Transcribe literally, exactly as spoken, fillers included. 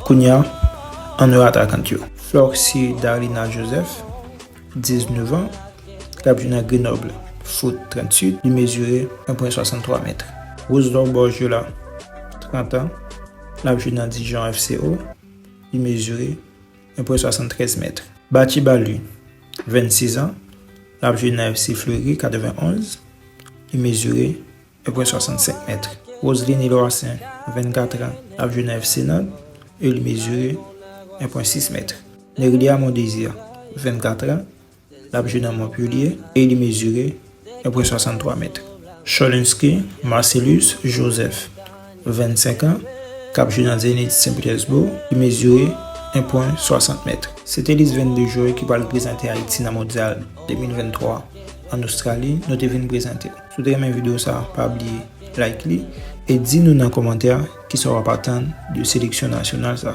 Kounye a, ann wè atakant yo. Floxy Darlina Joseph, diznèf an, k ap jwe nan Grenoble Foot trant Sud, li mezire en pwen swasanntwa mèt. Roselor Borgiola, trant an, l ap jwe nan Dijon F C O, li mezire en pwen swasanntrèz mèt. Bathie Balu, vennsis an, l ap jwe nan F C Fleury katrevenonz, li mezire en pwen swasannsenk mèt. Roseline Iloassaint, vennkat an, l ap jwe nan F C Nantes e li mezire en pwen sis mèt. Nerylia Mondésir, vennkat an, l ap jwe nan Montpellier e li mezire en pwen swasanntwa mèt. Cholinsky Marcellus Joseph, vennsenk an, k ap jwe nan Zenit Sen Petersboug, li mezire en pwen swasant mèt. Se te lis vennde jwè ki pral reprezante Ayiti nan Mondyal de mil venntwa ann Ostrali, nou te vin prezante. Si w te renmen videyo sa, pa bliye like li e di nou nan kòmantè kisa w ap atann de seleksyon nasyonal sa.